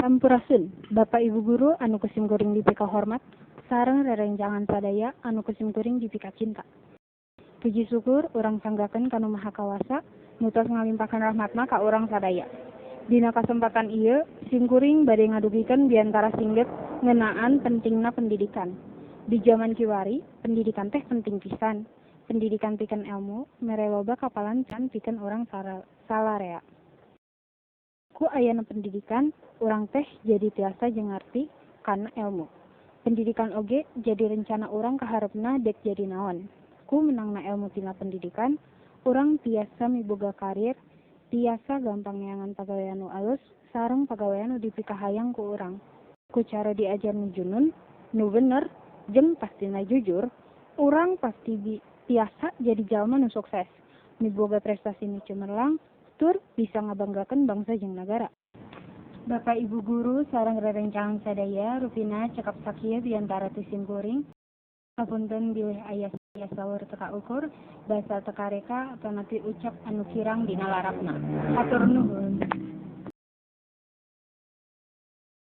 Sampurasun, Bapak Ibu Guru anu ku simkuring dipikahormat, sareng rerencangan sadaya anu ku simkuring dipikacinta. Puji syukur urang sanggakeun ka Nu Maha Kawasa nu tos ngalimpahkeun rahmatna ka urang sadaya. Dina kasempatan ieu simkuring bade ngadugikeun biantara singget ngeunaan pentingna pendidikan. Di jaman kiwari, pendidikan teh penting pisan. Pendidikan pikeun elmu, mere loba kapalan pikeun urang salarea. Ku ayana pendidikan, urang teh jadi tiasa jeung ngarti kana elmu. Pendidikan oge jadi rencana urang ka hareupna dek jadi naon. Ku meunangna elmu tina pendidikan, urang tiasa miboga karir, tiasa gampang neangan pagawean nu alus sareng pagawean nu dipikahayang ku urang. Ku cara diajar nu junun, nu bener, jeung pastina jujur, urang pasti tiasa jadi jalma nu sukses, miboga prestasi nu cemerlang, tur bisa ngabanggakeun bangsa jeung nagara. Bapak Ibu Guru sareng rerencangan sadaya, rupina cekap sakieu biantara ti simkuring. Hapunten bilih aya saur teu kaukur, basa teu kareka atanapi ucap anu kirang dina larapna. Hatur nuhun.